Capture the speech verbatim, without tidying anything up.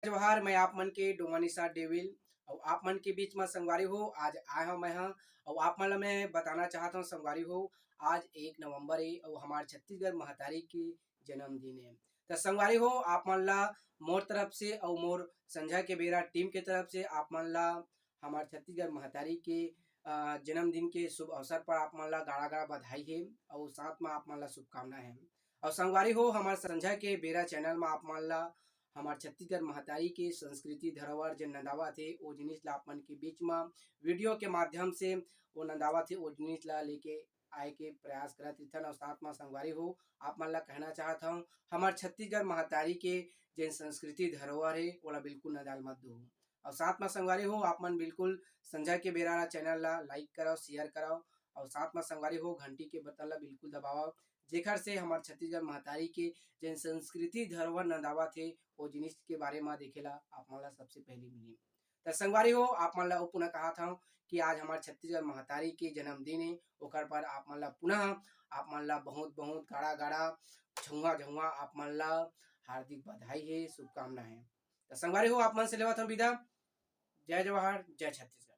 जोहार, मैं आप मन के डोमा निषाद डेविल, अउ आप मन के बीच म संगवारी हो, आज आए हव मैं ह, अउ आप मन ल मैं बताना चाहत हव संगवारी हो, आज एक नवंबर ए, अउ हमार छत्तीसगढ़ महतारी के जन्मदिन ए। त संगवारी हो, आप मन ला मोर तरफ से अउ मोर संझा के बेरा टीम के तरफ से आप मन ला हमार छत्तीसगढ़ महतारी के, अ, जन्मदिन के शुभ अवसर पर आप मन ला गाड़ा-गाड़ा बधाई हे अउ साथ म आप मन ला शुभकामना हे। अउ संगवारी हो, हमार संझा के बेरा चैनल म आप मन ला हमार छत्तीसगढ़ महतारी के संस्कृति धरोहर जेन नंदावत हे, ओ जिनिस ला आप मन के बीच म वीडियो के माध्यम से ओ नंदावत हे, ओ जिनिस ला लेके आए के प्रयास करत रिथन। अउ साथ म संगवारी हो, आप मन ला कहना चाहत हव, हमार छत्तीसगढ़ महतारी के जेन संस्कृति धरोहर हे, ओला बिल्कुल नंदाल मत दू। अउ साथ म संगवारी हो, आप मन बिल्कुल संझा के बेरा ला चैनल ला लाइक करव, शेयर करव, अउ साथ म संगवारी हो, घंटी के बटन ला बिल्कुल दबावव, जेखर से हमार छत्तीसगढ़ महतारी के जेन संस्कृति धरोहर नंदावत हे, ओ जिनिस के बारे म देखे ला आप मन ला सबसे पहली मिली। त संगवारी हो, आप मन ला अउ पुनः कहत हव कि आज हमार छत्तीसगढ़ महतारी के जन्मदिन हे, ओकर पर आप मन ला पुनः, आप मन ला बहुत-बहुत गाड़ा-गाड़ा, झउहा-झउहा आप मन ला हार्दिक बधाई हे, शुभकामना हे। त संगवारी हो, आप मन से लेवत हव विदा। जय जोहार, जय छत्तीसगढ़।